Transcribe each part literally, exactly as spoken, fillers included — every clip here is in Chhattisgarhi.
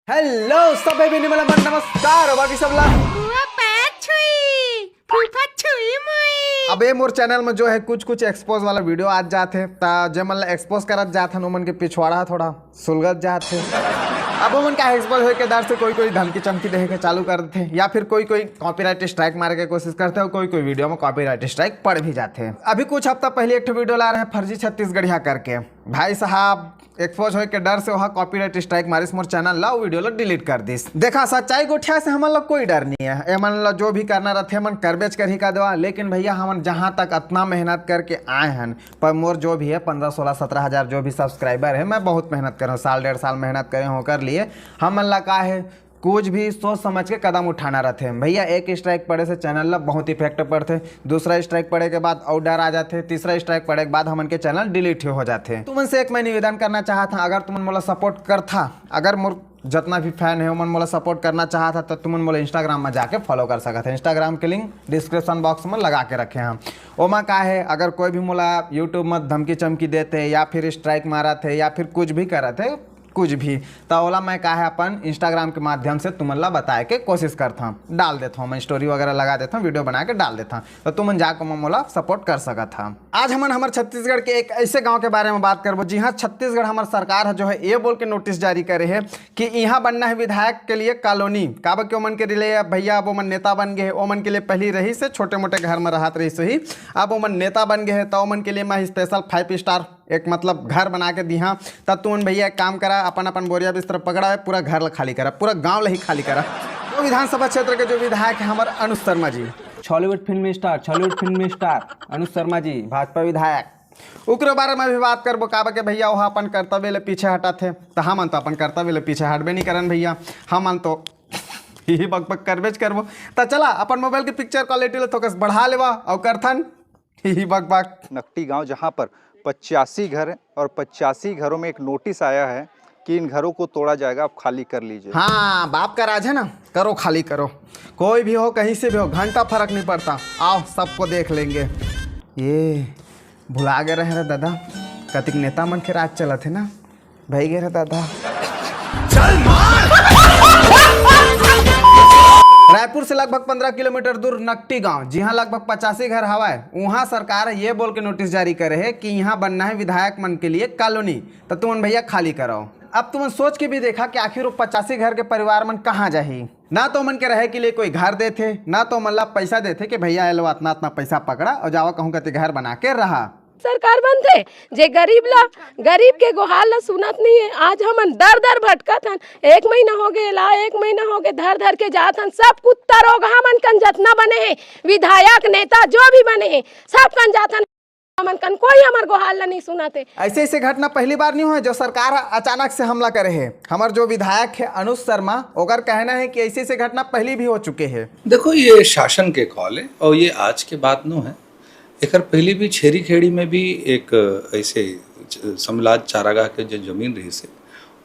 हेलो सब भाई बहनी मन, नमस्कार। बाकी सब ला फूफा छुई, फूफा छुई मुई। अबे मोर चैनल में जो है कुछ कुछ एक्सपोज वाला वीडियो आज जाथे, ता जे मन ला एक्सपोज करत जाथन ओमन के पिछवाड़ा थोड़ा सुलगत जाथे। अब ओमन का एक्सपोज होए के डर से कोई कोई धमकी चमकी देहे के चालू कर देथे, या फिर कोई कोई कॉपीराइट स्ट्राइक मारे के कोशिश करथे, और कोई कोई वीडियो में कॉपीराइट स्ट्राइक पड़ भी जाथे। अभी कुछ हफ्ता पहले एक ठो वीडियो ला रहे हैं फर्जी छत्तीसगढ़िया करके, भाई साहब एक्सपोज होए के डर से वहाँ कॉपीराइट स्ट्राइक मारिस मोर चैनल ला, वीडियो ला डिलीट कर दिस। देखा, सच्चाई गोठिया से हमन ला कोई डर नहीं है, एमन ला जो भी करना रहथे एमन करबेच करही का देवा। लेकिन भैया हमन जहाँ तक अतना मेहनत करके आए हन, पर मोर जो भी है पन्द्रह सोलह सत्रह हजार जो भी सब्सक्राइबर है, मैं बहुत मेहनत करे हूँ, साल डेढ़ साल मेहनत करे हूँ ओकर लिए। हमन ला का है, कुछ भी सोच समझ के कदम उठाना रहथे भैया। एक स्ट्राइक पड़े से चैनल ला बहुत इफेक्ट पड़थे, दूसरा स्ट्राइक पड़े के बाद और डर आ जाथे, तीसरा स्ट्राइक पड़े के बाद हमन के चैनल डिलीट हो जाथे। तुमन से एक मैं निवेदन करना चाहत हूँ, अगर तुमन मोला सपोर्ट करथा, अगर मोर जितना भी फैन है ओमन मोला सपोर्ट करना चाहत है, तो तुमन मोला इंस्टाग्राम में जाके फॉलो कर सकत है। इंस्टाग्राम के लिंक डिस्क्रिप्शन बॉक्स में लगा के रखे हैं। ओमा का है, अगर कोई भी मोला यूट्यूब में धमकी चमकी देते या फिर स्ट्राइक मारत है या फिर कुछ भी करत है, कुछ भी, तो ओला मैं का है अपन इंस्टाग्राम के माध्यम से तुमन ला बताए के कोशिश करता हूँ, डाल देता हूँ मैं, स्टोरी वगैरह लगा देता हूँ, वीडियो बना के डाल देता हूँ, तो तुमन जाके ओमा मोला सपोर्ट कर सकत हा। आज हमन हमर छत्तीसगढ़ के एक ऐसे गांव के बारे में बात करबो, जिहां छत्तीसगढ़ हमर सरकार ह जो है ये बोल के नोटिस जारी करे है कि इहां बनना है विधायक के लिए कॉलोनी। काबर के ओमन के लिए भैया अब ओमन नेता बन गए हैं, ओमन के लिए पहली रही से छोटे मोटे घर में रहत रही सही, अब ओमन नेता बन गए हैं तो ओमन के लिए मैं स्पेशल फाइव स्टार एक मतलब घर बना के दिहा। तब तुमन भैया एक काम करा, अपन अपन बोरिया बिस्तर पकड़ा है, पूरा घर ला खाली करा, पूरा गांव ला ही खाली करा। तो विधानसभा क्षेत्र के जो विधायक है हमर Anuj Sharma ji, Chhollywood film star, Chhollywood film star Anuj Sharma ji, Bhajpa विधायक, ओकरे बारे में भी बात करबो। काबर के भैया ओहा अपन कर्तव्य ले पीछे हटत हे, त हमन तो अपन कर्तव्य ले पीछे हटबे नहीं करन भैया, हमन तो ही बकबक करबेच करबो। त चला अपन मोबाइल के पिक्चर क्वालिटी ले थोकस बढ़ा लेवा अउ करथन ही बकबक। नकटी गांव, जहां पर पचासी घर हैं और पचासी घरों में एक नोटिस आया है कि इन घरों को तोड़ा जाएगा, आप खाली कर लीजिए। हाँ, बाप का राज है ना, करो, खाली करो, कोई भी हो, कहीं से भी हो, घंटा फर्क नहीं पड़ता, आओ सबको देख लेंगे। ये भुला गए रहे रे दादा, कतिक नेता मन के राज चलत है ना, भई गे रे दादा। रायपुर से लगभग पन्द्रह किलोमीटर दूर नकटी गांव, जिहां लगभग पचासी घर हवय, उहां सरकार ये बोल के नोटिस जारी करे हे कि इहां बनना है विधायक मन के लिए कॉलोनी, त तुमन भैया खाली कराओ। अब तुमन सोच के भी देखा कि आखिर वो पचासी घर के परिवार मन कहां जाही। ना तो ओमन के रहे के लिए कोई घर देथे, ना तो ओमन ला पैसा देथे कि भैया, ये लो, अतना, अतना पैसा पकड़ा और जावा कहूं कति घर बना के रहा। सरकार बनथे, जे गरीब ला, गरीब के गोहार ला सुनत नहीं है। आज हमन दर दर भटकत हन, एक महीना हो गए ला, एक महीना हो गए धर धर के जात हन। सब कुत्ता रोगहा मन कन जतना बने हैं, विधायक, नेता, जो भी बने हैं, सब कन जात हन। हमन कन कोई हमर गोहार ला नहीं सुनत है। ऐसे ऐसे घटना पहली बार नहीं हुआ जो सरकार अचानक से हमला करे है। हमर जो विधायक है अनुज शर्मा, ओकर कहना है कि ऐसे ऐसे घटना पहली भी हो चुके हैं। देखो, ये शासन के कॉल है और ये आज के बात नो है। एकर पहले भी छेरी खेड़ी में भी एक ऐसे च-, समलाज चारागाह के जो जमीन रही से,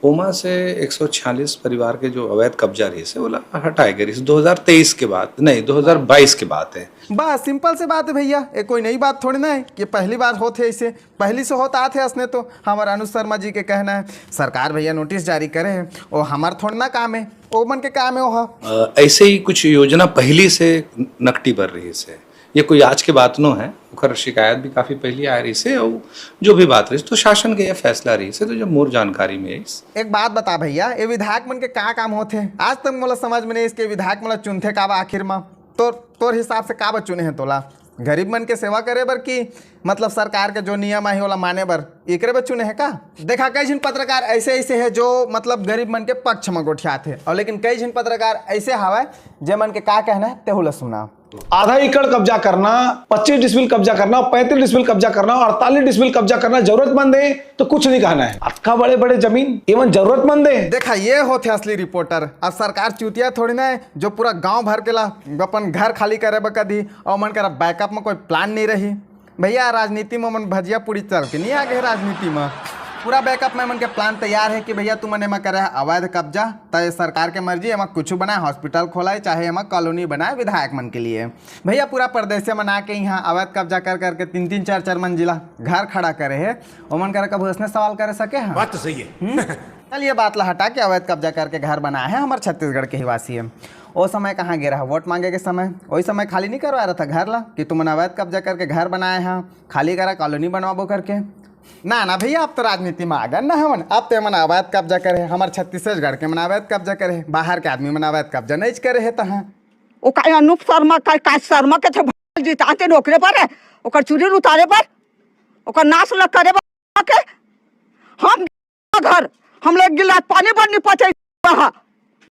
ओमा से एक सौ छियालीस परिवार के जो अवैध कब्जा रही से, ओला हटाए गए रही से दो हज़ार तेईस के बाद, नहीं, दो हज़ार बाईस के बात है। बस सिंपल से बात है भैया, ये कोई नई बात थोड़ी ना है कि पहली बार होत है ऐसे, पहली से होत आत है असने। तो हमारा अनुज शर्मा जी के कहना है, सरकार भैया नोटिस जारी करे है, वो हमार थोड़ी ना काम है, वो मन के काम है वो। अ, ऐसे ही कुछ योजना पहली से नकटी बर रही से, ये कोई आज के बात नो है, ओकर शिकायत भी काफी पहले आ रही से, और जो भी बात रही, तो शासन के ये फैसला रही से, तो जब मोर जानकारी में इस एक बात बता भैया, ये विधायक मन के का काम होथे? आज तक मोला समझ में नहीं इसके विधायक मन ला चुनथे का बा आखिर में? तो तोर हिसाब से का बा चुने हैं तोला? गरीब मन के सेवा करे बर कि मतलब सरकार के जो नियम आहे ओला माने बर, एकरे बर चुने है का? देखा, कई झिन पत्रकार ऐसे ऐसे है जो मतलब गरीब मन के पक्ष में गोठियात है, और लेकिन कई झिन पत्रकार ऐसे हवय जे मन के का कहना है तेहू ला सुना। आधा एकड़ कब्जा करना, पच्चीस डिसमिल कब्जा करना, पैंतीस डिसमिल कब्जा करना और अड़तालीस डिसमिल कब्जा करना जरूरतमंद है, तो कुछ नहीं कहना है। अतका बड़े बड़े जमीन एमन जरूरतमंद है। देखा, ये होथे असली रिपोर्टर। अब सरकार चूतिया थोड़ी ना है जो पूरा गांव भर के ला अपन घर खाली करे बर कदी, और मन करा बैकअप में कोई प्लान नहीं रही। भैया, राजनीति में मन भजिया पूरी चल के नहीं आ गए राजनीति में। पूरा बैकअप में मन के प्लान तैयार है कि भैया तुमन एमा करे अवैध कब्जा, त ये सरकार के मर्जी, एमा कुछ बनाए, हॉस्पिटल खोलाए, चाहे एमा कॉलोनी बनाए विधायक मन के लिए। भैया, पूरा प्रदेश में आके यहाँ अवैध कब्जा कर करके तीन तीन चार चार मंजिला घर खड़ा करे है, ओमन करा कभू ऐसने सवाल करे सके हैं? बात तो सही है। हम्म? चल, ये बात ला हटा के अवैध कब्जा करके घर बनाए हे हमर छत्तीसगढ़ के ही वासी हे। ओ समय कहाँ गे रहा वोट मांगे के समय? ओही समय खाली नहीं करवा रहा था घर ला कि तुमन अवैध कब्जा करके घर बनाए हा, खाली करा, कॉलोनी बनवाबो करके? ना ना भैया, अब तो राजनीति में आ गए ना हमन। अब तो एमन अवैध कब्जा करे हे, हमर छत्तीसगढ़ के मन अवैध कब्जा करे हे, बाहर के आदमी मन अवैध कब्जा नहीं करे हे तहाँ। ओ का अनूप शर्मा का, का शर्मा के थे भल जीता तेन ओकरे पर हे, ओकर चुरी उतारे पर, ओकर नाश ल करे बर के हम घर, हम लोग गिलास पानी बर नहीं पचे रहा।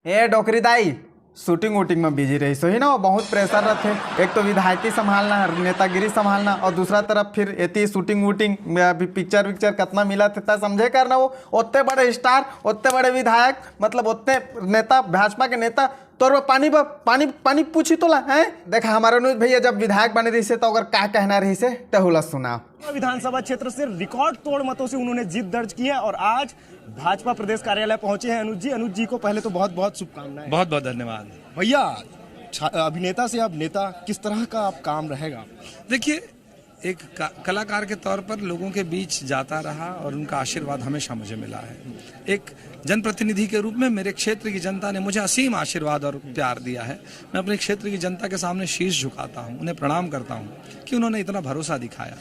ए डोकरी दाई, शूटिंग वूटिंग में बिजी रहिस होही ना, वो बहुत प्रेशर रथे। एक तो विधायकी संभालना, नेतागिरी संभालना, और दूसरा तरफ फिर एती शूटिंग वूटिंग, अभी पिक्चर विक्चर कितना मिला थे, समझे कर ना, वो ओत्ते बड़े स्टार, ओत्ते बड़े विधायक, मतलब ओत्ते नेता, भाजपा के नेता, तोर बर पानी ब-, पानी, पानी पूछी तोला, हैं? देखा, हमर अनुज भैया जब विधायक बने रहिसे, तो ओकर का कहना रहिसे, तेहू ला सुना। विधानसभा क्षेत्र से रिकॉर्ड तोड़ मतों से उन्होंने जीत दर्ज की है और आज भाजपा प्रदेश कार्यालय पहुंचे हैं अनुज जी। अनुज जी को पहले तो बहुत बहुत शुभकामनाएं। बहुत बहुत धन्यवाद। भैया, छा-, अभिनेता से अब नेता, किस तरह का आप काम रहेगा? देखिए, एक का-, कलाकार के तौर पर लोगों के बीच जाता रहा और उनका आशीर्वाद हमेशा मुझे मिला है। एक जनप्रतिनिधि के रूप में मेरे क्षेत्र की जनता ने मुझे असीम आशीर्वाद और प्यार दिया है। मैं अपने क्षेत्र की जनता के सामने शीश झुकाता हूँ, उन्हें प्रणाम करता हूँ कि उन्होंने इतना भरोसा दिखाया।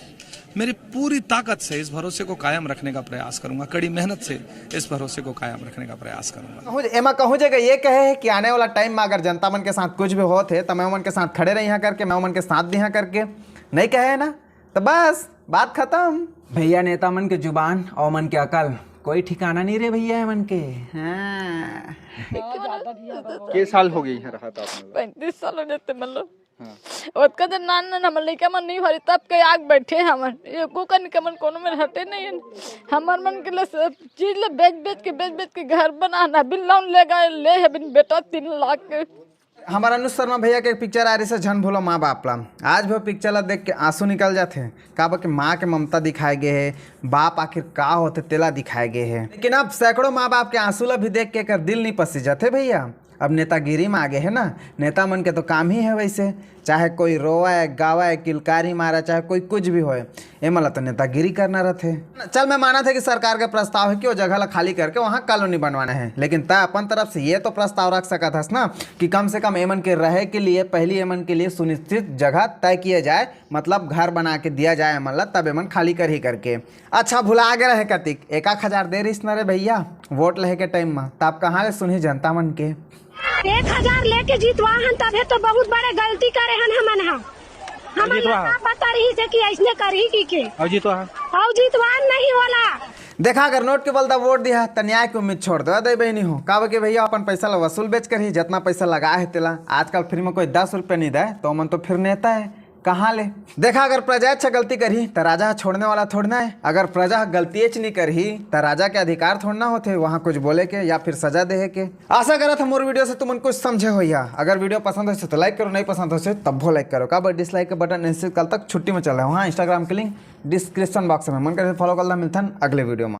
मेरी पूरी ताकत से इस भरोसे को कायम रखने का प्रयास करूंगा, कड़ी मेहनत से इस भरोसे को कायम रखने का प्रयास करूंगा। कहूँ, एमा कहूँ जगह ये कहे हे कि आने वाला टाइम में अगर जनता मन के साथ कुछ भी होत हे, तो मैं ओमन के साथ खड़े रहिहा करके, मैं ओमन के साथ दिहा करके, नहीं कहे हे ना? तो बस, बात खत्म। भैया, नेता मन के जुबान और मन के अकल, कोई ठिकाना नहीं रे भैया, मन के। हाँ। के साल हो गई है रहा था आपने? पैंतीस साल हो जाते, मतलब। हाँ। ओतका दिन नान नान हमर लइका मन नहीं भरी, तब के आग बैठे हमन। एको कन के मन कोनो में हटे नहीं हन। हमर मन के ले सब चीज ले बेच बेच के, बेच बेच के घर बनाना, बिल लोन ले गए, ले हे बिन बेटा तीन लाख के। हमर अनुज शर्मा भैया के एक पिक्चर आ रहिसे झन भूलो माँ बाप ला। आज भी वो पिक्चर ला देख के आंसू निकल जाथे। काबर के माँ के ममता दिखाए गे हे, बाप आखिर का होथे तेला दिखाए गे हे। लेकिन अब सैकड़ों माँ बाप के आंसू ला भी देख के एकर दिल नहीं पसी जाथे भैया। अब नेतागिरी में आगे हे ना, नेता मन के तो काम ही है वैसे, चाहे कोई रोवय, गावय, किलकारी मारय, चाहे कोई कुछ भी होय, एमन ला तो नेतागिरी करना रथे। चल, मैं मानत हे कि सरकार के प्रस्ताव हे कि वो जगह ला खाली करके वहाँ कॉलोनी बनवाना हे, लेकिन तय अपन तरफ से ये तो प्रस्ताव रख सकत हस ना कि कम से कम एमन के रहे के लिए, पहली एमन के लिए सुनिश्चित जगह तय किया जाए, मतलब घर बना के दिया जाए एमन ला, तब एमन खाली करही करके। अच्छा, भुला गे रहे कतिक, एक आख हजार दे रहिस न रे भैया, वोट लेहे के टाइम म, तब कहाँ ले सुनही जनता मन के? एक हजार लेके जीतवा हन, तभे तो बहुत बड़े गलती करे हन हमन हा। हमन ला का पता रहिसे कि अइसने करही कि के? अउ जीतवा हन। अउ जीतवा नहीं होला। देखा, अगर नोट के बलदा वोट दिहा, त न्याय के उम्मीद छोड़ दे, दे बहिनी हो। काबर के भैया अपन पैसा ला वसूल बेच करही, जितना पैसा लगा हे तेला। आजकल फ्री में कोई दस रुपया नहीं दे, तो ओमन तो फिर नेता हे। कहाँ ले? देखा, अगर प्रजा अच्छा गलती करही, त राजा ह छोड़ने वाला थोड़ना हे। अगर प्रजा ह गलतियेच नहीं करही, त राजा के अधिकार थोड़ना होथे वहाँ कुछ बोले के या फिर सजा देहे के। आशा करत हँव मोर वीडियो से तुमन कुछ समझे होइहा। अगर वीडियो पसंद होइसे तो लाइक करो, नहीं पसंद होइसे तब भी लाइक करो। काबर डिसलाइक के बटन निश्चित काल तक छुट्टी में चल रहे हो। हाँ, Instagram के लिंक डिस्क्रिप्शन बॉक्स में। मन करे फॉलो कर ला, मिलथन अगले वीडियो में।